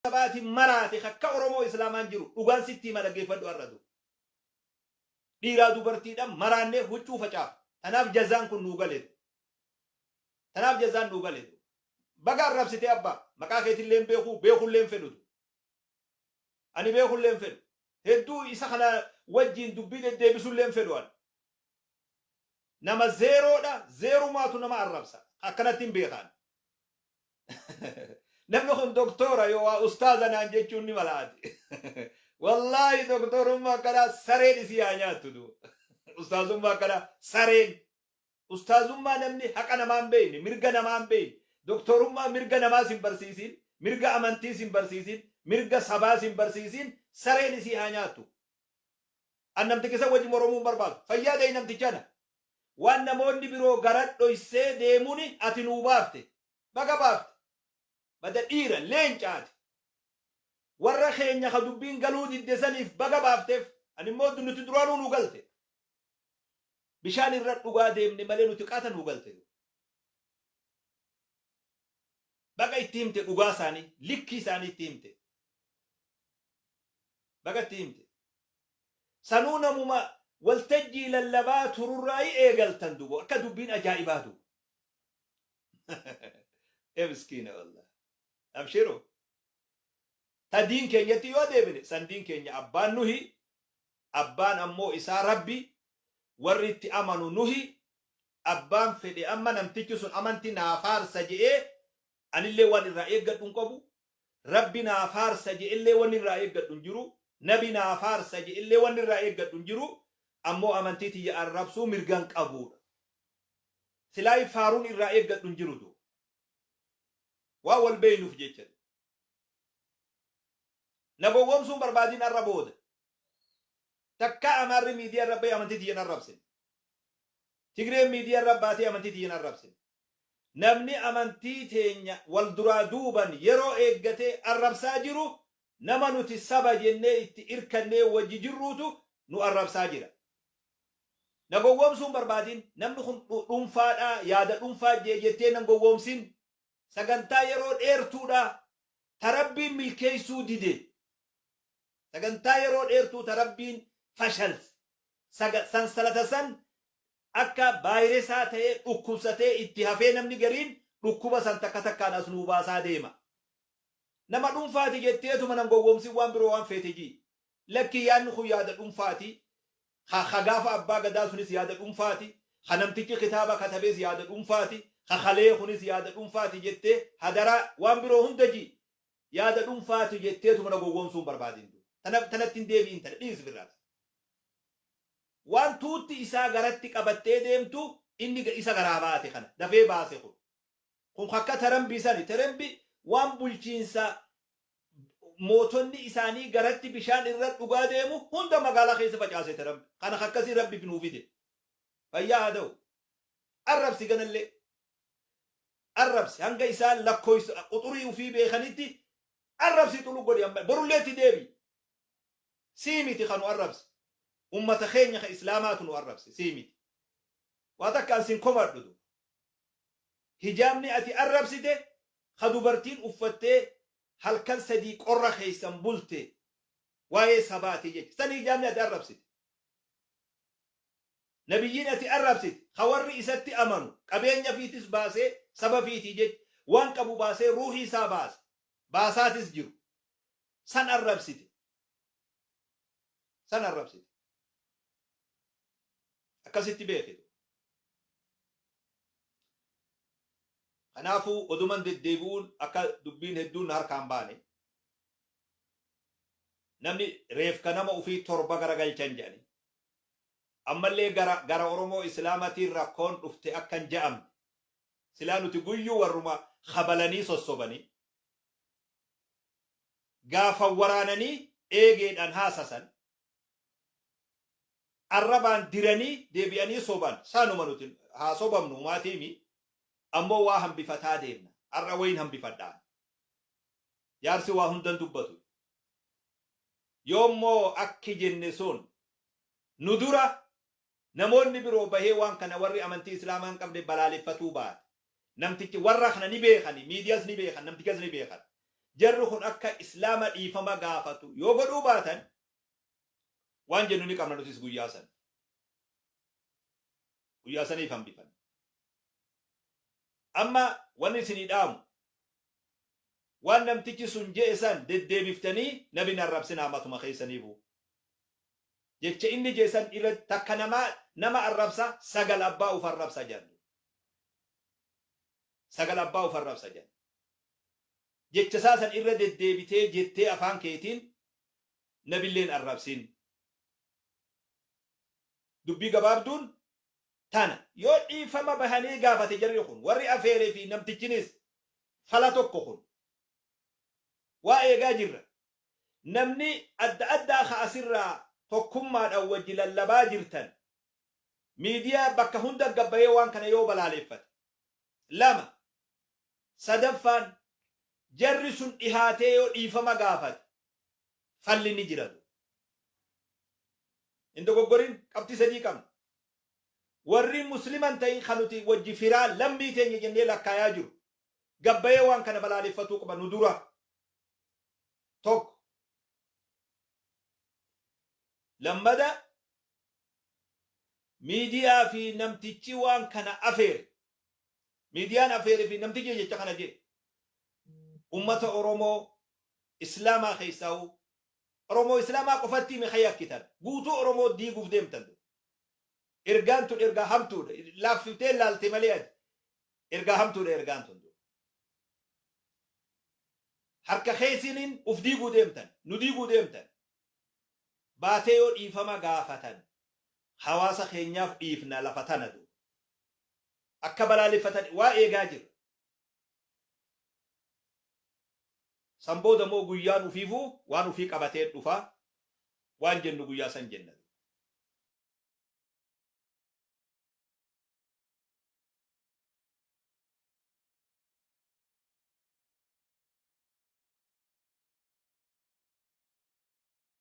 Sabaatiin maraate akka Oromoo Islaamaan jiru dhugaan sitti hima, dhaggeeffadhu. Har'atu dhiiraa dubartiidhaan maraannee huccuu facaafa. Tanaaf jazaan kun nuu galeetu. Tanaaf jazaan nuu galeetu. Baga arrabsitee abbaa maqaa keetillee hin beekuu, beekullee hin fedhutu. Ani beekullee hin fedhu. Hedduu isa kana wajjiin dubbii deddeebisullee hin fedhu ani. Nama zeeroodha, zeerumaatu nama arrabsa. Akkanatti hin beekaan. Namni kun doktora yoo waa ustaaza naan jechuun ni malaati. Wallaahi, doktorummaa akkanaa sareen isii haa nyaattu du. Ustaazummaa akkanaa sareen. Ustaazummaa namni haqa namaa hin beekne, mirga namaa hin beekne, doktorummaa mirga namaas hin barsiisin, mirga amantiis hin barsiisin, mirga sabaas hin barsiisin, sareen isii haa nyaattu. An namticha isa wajji moromuu hin barbaadu. Fayyaa ta'e namtichana. Waan namoonni biroo gara dhoysee deemuuni ati nuu baafte. Baga baafte. Bada dhiira leencaati. Warra keenya ka dubbiin galuu didde saniif baga baafteef. Ani immoo nuti duraanuu nu galte. Bishaan irra dhugaa deemne malee nuti qaata nu galte. Baga itti himte dhugaa isaanii, likkii isaanii itti himte. Baga itti himte. Sanuu namuma waltajjii lallabaa tururraa eegaltan dubo akka dubbiin ajaa'ibaa dubo. Ee miskiina wallah. Abshiru. Ta diin keenyatti yoo deebine, san diin keenya abbaan nuhi, abbaan ammoo isaa Rabbi, warri itti amanu nuhi. Abbaan fedhe amma namtichi sun amanti naa faarsa je'ee anillee waan irraa eeggadhu hin qabu. Rabbi naa faarsa je'ellee wanni irraa eeggadhu hin jiru. Nabi naa faarsa je'ellee wanni irraa eeggadhu hin jiru. Ammoo amantii tiyya arrabsuu mirgan qabuudha. Silaayi faaruun irraa eeggadhu hin jiru du. Waan wal beeynuuf jecha. Na gowwoomsuun barbaadiin arra booda. Takkaa Amaarri miidiyaa irra bahee amantii tiyyan arrabsine. Tigreen miidiyaa irra baatee amantii tiyyan arrabsine. Namni amantii teenya wal duraa duuban yeroo eeggatee arrabsaa jiru nama nuti saba jennee itti irkannee wajji jirruutu nu arrabsaa jira. Na gowwoomsuun barbaadin. Namni kun dhuunfaadhaa, yaada dhuunfaa jee jettee nan gowwoomsin. Sagantaa yeroo dheertuudha ta Rabbiin milkeessuu dide. Sagantaa yeroo dheertuu ta Rabbiin fashalse. Sansalata san akka vaayiresaa ta'ee dhukkubsatee itti hafee namni gariin dhukkuba san takka takkaan as nuu baasaa deema. Nama dhuunfaati jetteetuma nan gowwoomsin, waan biroo waan feete jii. Lakki, yaadni kun yaada dhuunfaati. Ha gaafa abbaa gadaa sunis yaada dhuunfaati. Ha namtichi kitaaba katabees yaada dhuunfaati. Ha kalee kunis yaada dhuunfaati jettee hadaraa waan biroo hunda jii. Yaada dhuunfaati jetteetuma na gowwoomsuun barbaadin. Tanatti hin deebi'in, tana dhiisi birraa. Waan tuutti isaa garatti qabattee deemtu inni isa garaa baate kana dafee baase kun. Kun akka tarambii sani. Tarambi waan bulchiinsa mootonni isaanii garatti bishaan irra dhugaa deemu hunda magaalaa keessa facaase tarambi. Kana akkasii Rabbi nuu fide. Fayyaa haa ta'u. Arrabsi ganallee. Arrabsi hanga isaan lakkoofsa quxurii ofii beekanitti arrabsi, xulu godhi, amma borullee itti deebi. Sii miti kan nu arrabse. Ummata keenya ka Islaamaatu nu arrabse, sii miti. Waa takka an sin komadhu. Hijaabni ati arrabsite ka dubartiin uffattee halkan 3 qorra keessan bulte waa'ee sabaati jecha. San hijaabni ati arrabsite. Nabiyyiin ati arrabsite ka warri isatti amanu qabeenya fiitis baasee, saba fiitii jecha waan qabu baasee, ruuhii isaa baase baasaatis jiru. San arrabsite. San arrabsite. Akkasitti beekitu. Kanaafuu oduman deddeebi'uun akka dubbiin hedduun na harkaan baane. Namni reefka nama ofii torba garagalchan jedhani. Ammallee gara Oromoo Islaamatiin rakkoon dhufte akka hin je'amne. Silaa nuti guyyuu warruma kabalanii sossobanii. Gaafa waraananii eegeedhaan haasasan. Arrabaan diranii deebi'anii soban. Saanuma nuti haa sobamnu humaatiimi. Ammoo waa hambifataa deemna. Har'a wayin hambifadhaan. Jaarsi waa hundan dubbatu. Yoommoo akki jenne sun nu dura namoonni biroo bahee waan kana warri amantii Islaamaa hin qabne balaaleffatuu baate. Namtichi warra kana ni beekani, miidiyaas ni beekan, namtichas ni beekan. Jarri kun akka Islaama dhiifama gaafatu yoo godhuu baatan, waan jennu ni qabna nutis guyyaa san. Guyyaa saniif hambifan. Amma wanni isinii dhaamu, waan namtichi sun je'e san deddeebiftanii nabi arrabsinaa matuma keessaniifu. Jecha inni je'e san irra takka namaa nama arrabsa, sagal abbaa uf arrabsa jedhan. Sagal abbaa uf arrabsa jedhan. Jecha isaa san irra deddeebitee jettee afaan keetiin nabilleen arrabsin. Dubbii gabaabduun tana. Yoo dhiifama bahanii gaafate jarri kun, warri afeeree fi namtichinis, fala tokko kun. Waa eegaa jirra. Namni adda addaa ka asirraa tokkummaadhaan wajji lallabaa jirtan, miidiyaa bakka hunda gabbayee waan kana yoo balaaleffate. Lama. Sadaffaan, jarri sun dhihaatee yoo dhiifama gaafate, falli ni jira. Hin dogoggorin, qabxii sadii qabna. Warri Musliman ta'in kan nuti wajji firaa lammii teenya jennee lakkaayaa jiru, gabbayee waan kana balaaleffatuu qaba nu dura. Tokko. Lammada, miidiyaa fi namtichi waan kana afeere. Miidiyaan afeere fi namtichi jecha kana jee. Ummata Oromoo Islaamaa keessaa'u, Oromoo Islaamaa qofatti hime yakkitan. Guutuu Oromoo diiguuf deemtan. Ergaan tun ergaa hamtuudha. Laaffiftee laalte malee ati. Ergaa hamtuudha ergaan tun. Harka keessiniin uf diiguu deemtan. Nu diiguu deemtan. Baatee yoo dhiifama gaafatan, hawaasa keenyaaf dhiifna lafa tana du. Akka balaaleffatan waa eegaa jira. San booda immoo guyyaan ufiifuu waan ufii qabatee dhufa, waan jennu guyyaa san jenna.